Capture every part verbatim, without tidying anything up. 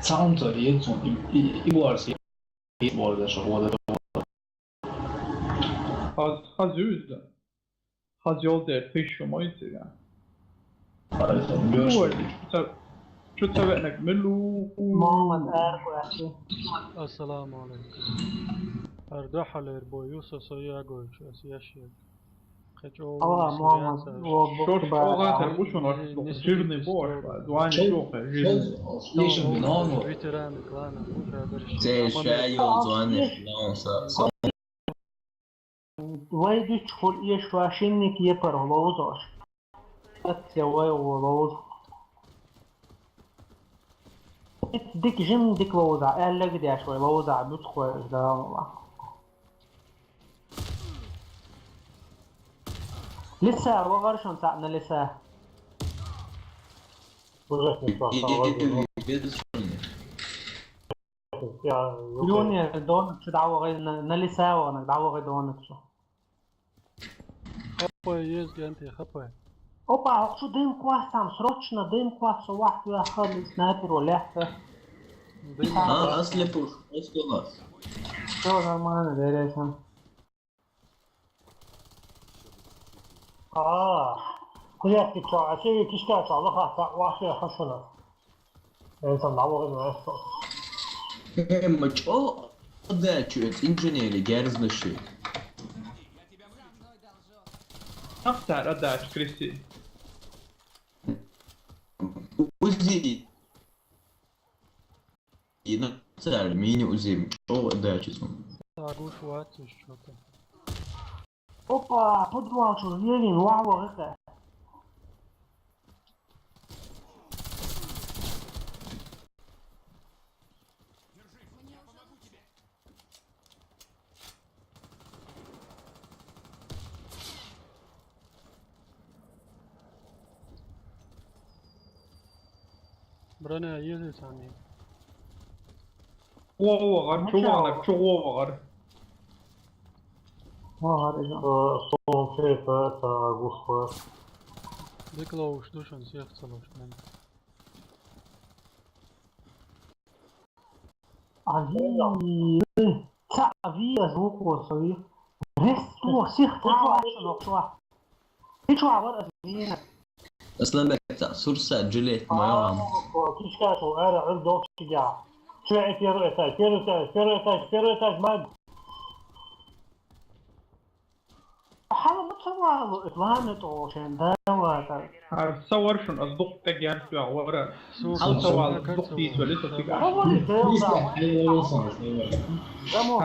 Цаунца ецун и, и, и буарси, и буарда шо, буарда. Хаз, хаз юзда. Хаз ёлдер пишу мойцига. Ой, чё, чё венек милу? Мама, эр, куяси. Ассаламу алейкум. Ардахалер бо юса соягой, чё, яшек. Ала, Муаммад, о, шош бокба. Огъатар ушун аш жирный борщ, ба, звани шоха, жирный. Ветераны клана, уже обращение. Цей шай ёл звани, но са, са. Вай дич хул еш вашинник епар лоузош. Ат се вай лоуз. Дик жим дик лоуза, эллег деш вай лоуза, бут хой да. Лиса, вагар шон цаъна лиса. Уже не то, что вроде, ну. Я, окей. Лёня, донок, что давай, на, на лиса, вон, давай, донок, что. Хапай, есть, генти, хапай. Опа, хочу дым квас там, срочно дым квас, вахт, я хали, снайпер, валяха. Дым квас. А, асли пуш, просто у нас. Всё нормально, доверяйся. Аа, куяки чо, а се кишка чо, лаха, та, вахе хашуна. Эн сам на вогин весто. Э, мачо, да, чё, это инженери, герзлыши. Ахтар, отдать, Кристи. Узи. И на цель мини узим. Чё дальше? Так, уж хватит что-то. Опа, подвал, что, Левин, ва, ва, это. Броня есть, сами. О, о, а чё, чё, о, о. О, а, да. Э, солнце, это, это, гушка. Декло уж душен всех целых, наверное. Ави, ца ави, а звук у вас ави. Ресту всех там, что нокшла. Ты чё, а вот ави? Асланбек, ца сурса, жилет, моё вам. Кишка, что, эра, эр, докшига. Чё, э, первый этаж, первый этаж, первый этаж, первый этаж, маг. Хьала ма ца валу, ит ванна тӀо шен дала тӀа. Ар ца варшун, аз дукъ тӀагӀяртӀа вегӀ вара. Хьала ца валу, дукъ дийс вали, со тига. Ма вали, дела. Чисто, хьайла валсон, аз не вара. Гамо, а?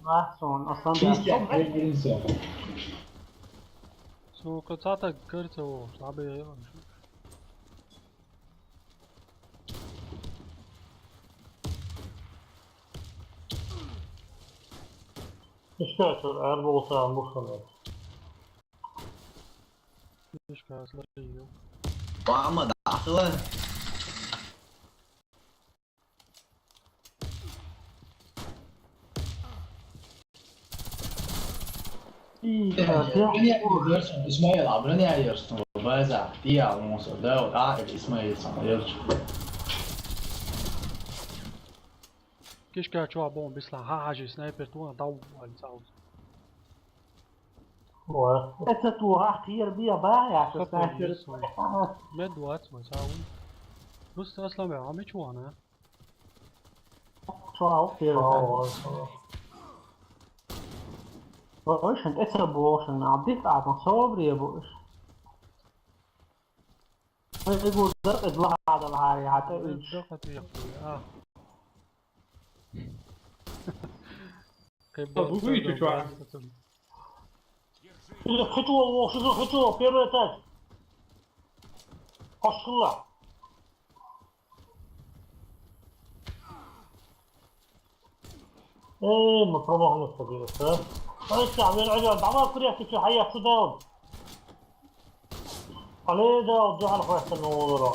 Вахсон, аслан. Чисто, да. Хьайла валсон. Сука, цатак карца во, слабый район. Ишкачур, ар болса, амбушаны. Ишкачур, ю. Мама, да, ахла. И, э, да, Исмаил, а, броня есть, ну, база, я, он, да, вот, а, это Исмаил сам, я. Кишка чё, бомб, бисла, ха, ха, же снайпер, ту, а, дау, а, не сау. Ой. Это ту, а, хир, бия, ба, я, что снайпер. Мед двадцать, мы сау. Плюс, аслан, а, мы чё, она? Чё, а, хир, ба. Ой, шен, это бошен, а, бит, а, там собрие будешь. Ой, гур, да, это лагада, лагари, а, ты. Дохот я, а. Кайбо, вы видите, чё? Хочу, хочу, хочу, первый этаж. Пошла. Эй, мы промахнулись, конечно, а? Ой, чё, блин, ой, давай, курехи, чё, хая, сюда. Алей, да, вот, Джохан, хватит, ну, ура.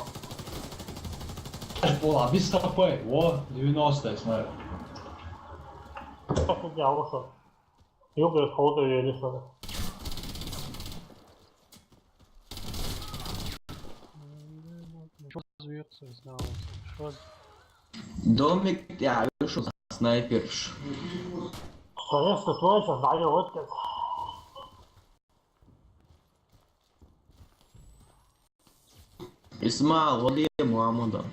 Аж была, без ХП, во, девяносто, смотри. Как у тебя, вот что? Ёбаный, кого-то я не знаю. Домик тӀехь вуьйш снайперш. Конечно, слышишь, даё вот как. Исмаил, вот я Мухаммада.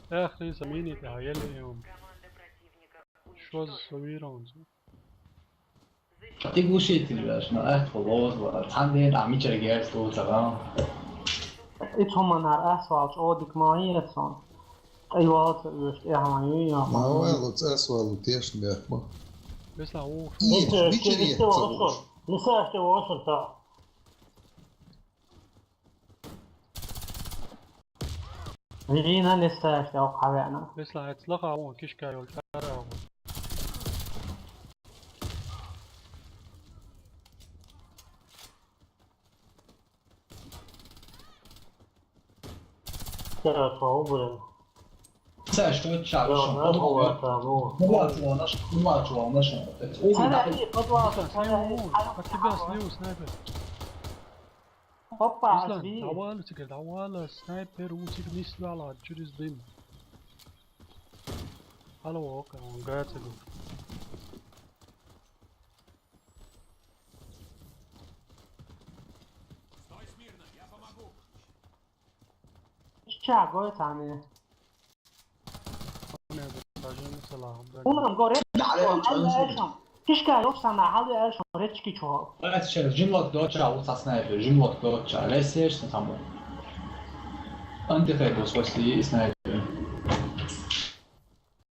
Эх, ты самини, ты, а я ли он. Что за сувирон? Ша тӀе глушитель веш, ма аьтто лоз вара, цхьана дена ахь мичара герз ду ца гӀан. И цу манар асфальт чӀодик ма йира сон. ТӀе йола ца оьшуш, тӀехьа ма юй, я. Ма вай ло, цӀа асфальт тешна мех ма. Весна ух. Мичара, мичара ца ух. Миса, что вошен та. Вина нисаш, я хавена. Весла, это лаха, он кишка, ёлка, ара. Сейчас, блин. Цаьш тӀе ча. Ца, шу, подумай. Подумай, чувак, наш, подумай, чувак, наш. Ой, да. Подвал, подвал. От тебя слева снайпер. Опа, Руслан, сбили. Давай, цигар, давай, снайпер, у тебя не слала, через дым. Алло, окей, он грацигу. Ча, гой, цани. Унам горе. Кишка, ёпсана, хьал я, шо речки чо. Лесеш, жимлот доча, у са снайпер, жимлот доча. Лесеш, са тамо. Антихай бос, спаси снайпер.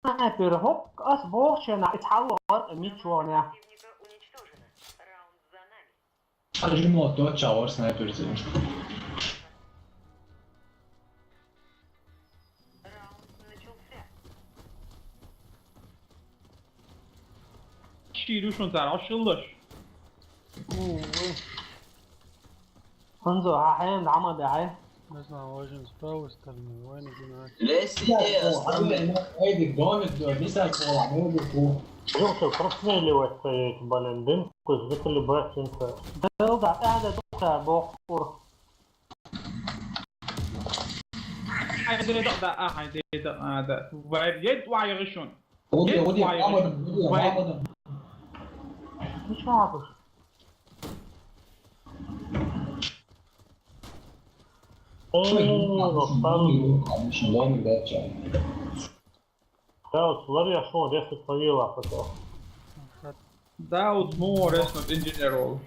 Снайпер, хоп, ас бохчена, ицхьалло, мичо, не. Жимлот доча, вар снайпер зе. Чирушун цара, ашыллаш. Ханзо, ха, хен, дама, да, хай. Не знаю, важен справа стороны, войны гинать. Леси, я, я, я, я. Айди, домик, да, не сай, кола, не буду. Просто простреливать стоит, блин, дым, кусь, заколебать, инфа. Да, да, да, да, да, бохур. Ай, да, да, да, а, ай, да, да, а, да. Вай, ед, вай, решен. Оди, ед, оди, вай, мама, решен. Оди, вай. Мама. Ну что, Абуш? О, ну, там. Да, вот, смотри, а что, десять словила, потом. Да, вот, ну, рестнут инженер.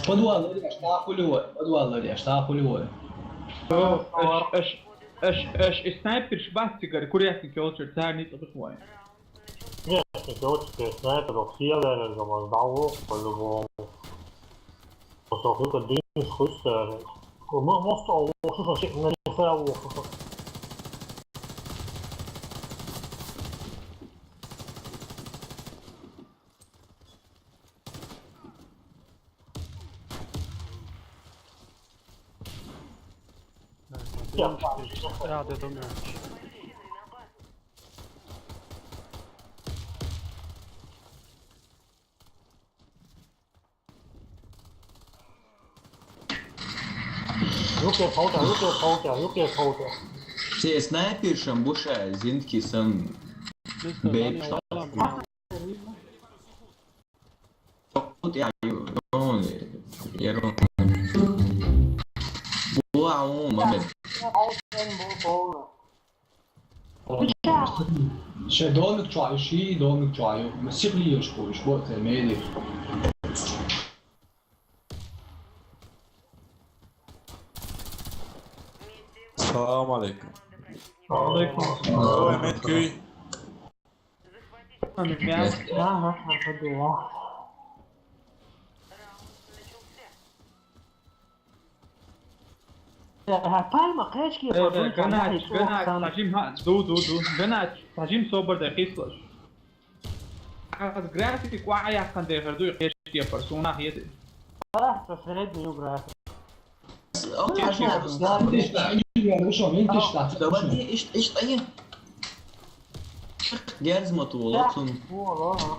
Подвал лареш, та хулио, подвал лареш, та хулио. Эш, эш, эш, эш, эш, снайпер шбат цигар, курятник ёлчер, царь ниц обух вай. Нет, не ёлчер, снайпер, ох, я, я, я, я, я, по-любому. Просто хуй-то дым, хуй, царь. Мо-, мост, а, ох, слушай, на лице, ох, слушай. Я, да, да, да. Юке хаута, юке хаута, юке хаута. Се снайпершам буша, зинтки сан бейпша. Хаута, ю, ю, ю. Буа, у, маме. Ше домик чуаю, ши домик чуаю. Ма сихли еш ку, иш бо те меди. Салам алейкум. Алейкум. Ой, мед кюй. Ага, ага, да. Э, пальма, кхечки, э, э, ганач, ганач, тажим, ха, ду, ду, ду. Ганач, тажим собар да кислаш. Аз график вая хан да хар ду кхечки, персона хеде. А, то средний график. Окей, окей. Давай, ишт, ишт, ишт, ишт, ишт, ишт, ишт, ишт, ишт, ишт, ишт, ишт, ишт, Герз ма ту, лоцун. О, о, о.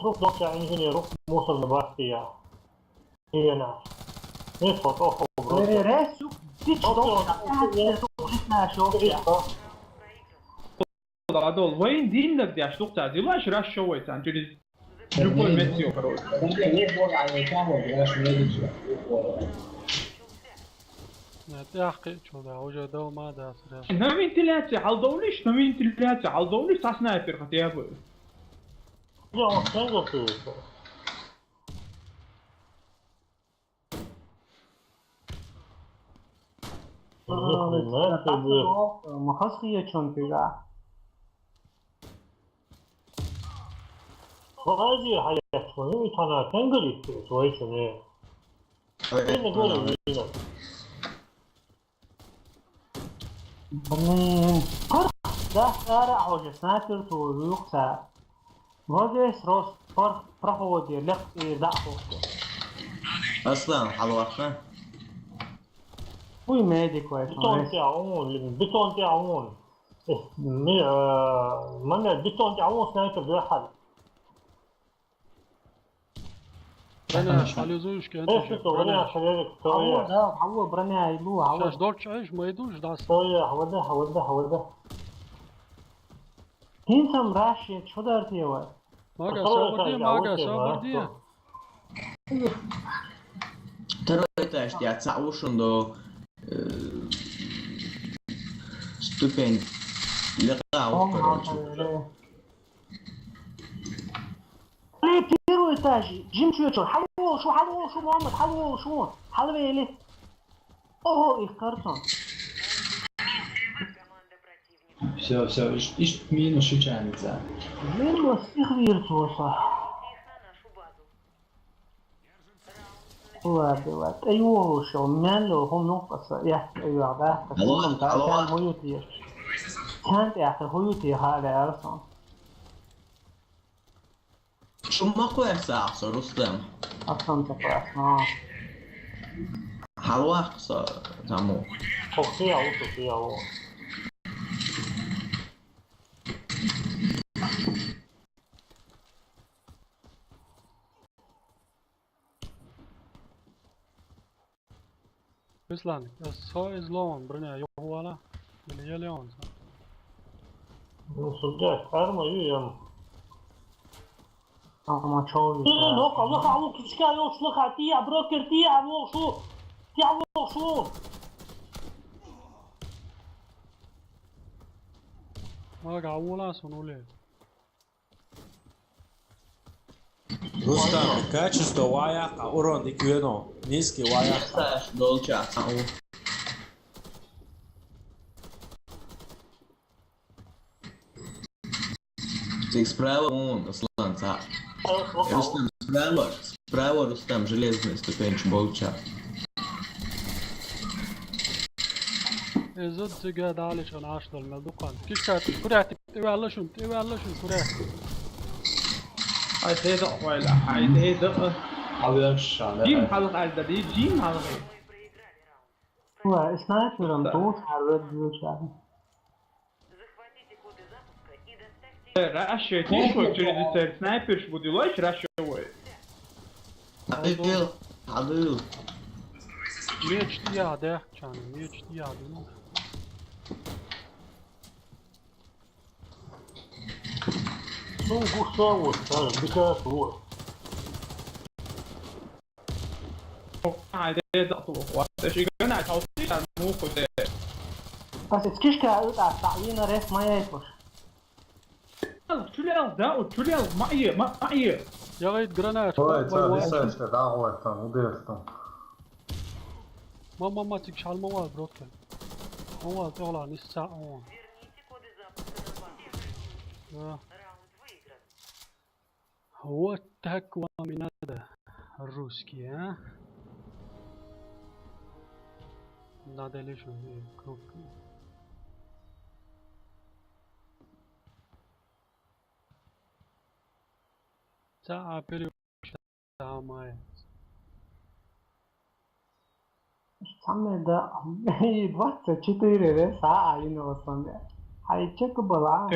Труп докча инженеру мусорный басти я. Ена. Не сход, охо, бро. Ресу, пич докча, докча. Дадол, вайн дин да дяш докча, дилаш раш шо вайсан, через любой метео, короче. ТӀаккха чу да, уже дома да сразу. На вентиляция хьалдовлиш, на вентиляция хьалдовлиш, са снайпер хотя бы. Я он сенго пиво. Махас хия чон пига. Вази хаяц вани тана тенгали свой чуне. Ой, Ина горе ой. Ина. Блин. Да, ара, а уже снайпер то юкса. Вот здесь рос, пар, проходи, лег и да, хо. Аслан, алвахна. Уй, медик вай, Бетон тя он, бетон тя он. Э, ми, э, маме бетон тя он снайпер да хал. Броня, алюзуешь, Э, конечно, что, броня, броня. Шарик, Алло, что я? Да, алло, броня, иду, алло. Сейчас дольше, ай, мы иду, ждал. Что я? Хвада, хвада, хвада. Тин сам раши, что дар тела? Мага, Второй собор этаж, ди, а мага, вот тема, собор а ди. Что? Второй этаж, я ца ушунду, э, ступень. Лега, короче. Блин, первый этаж. Джим чё, чё? Хьалвола шу, хьалвола шу, Мухаммад, хьалвола шу. Хьалвели. Ого, их карсон. Всё, всё, иш, иш минус шичаница. Минус их виртуоса. Ладно, ладно. Эй, ого, шо, мен ло, хо, ну, паса, я, эй, ага. Алло, алло. Хо ютир. Цан, я, хо ютир, ха, да, арсон. Шума кхоьссахь со, Рустем. Асан ца кхоьссина. Хьалваккха со, Таму. Хохсия у, хохсия у. Ruslan, so is Leon, brinja, jo huola. Или е Леон? Ну, судья, карма и ем. Ама чё вы? Ну, ну, ну, кого хаву кишка, ё, шло хати, а брокер ти, а во шу. Ти, а во шу. Ага, ула сунули. Рустам, качество ваяккха, урон диквено, низкий ваяккха. Саш, долча, Таму. Ты справа, он, Аслан, ца. Рустам, справа, справа, Рустам, железная ступенька, болча. Эзуд цига дали чо наш дол мел дукан. Кишка, куряти, тивалла шун, тивалла шун, куряти. Ай, тейдо, вайла, ай, тейдо. Алеш, алеш. Джим халк алда, ди, Джим халк. Ула, снайпером тур харвет дуча. Раши, ти шо через снайпер шо будилой, раши вой. Абил, абил. Меч тия, да, чан, меч тия, да. Ну, гуша вот, да, бика вот. Ай, де да ту, вот, да ши гана, тау ти да, ну, хо де. Бас кишка, ута, та, ина рес, моя эпош. Чулел, да, о, чулел, ма е, ма, ма е. Я гайд гранат. Ой, ца, висаешь, да, ой, там, убежишь там. Мама, мама, тик шалма вал, брокер. Он вал, тёла, не са, он. Да. Вот так вам и надо, русские, а? Надо лишь круг. Ца апели самое. Самое да, двадцать четыре, да, са, а, и на основе. А и чё была?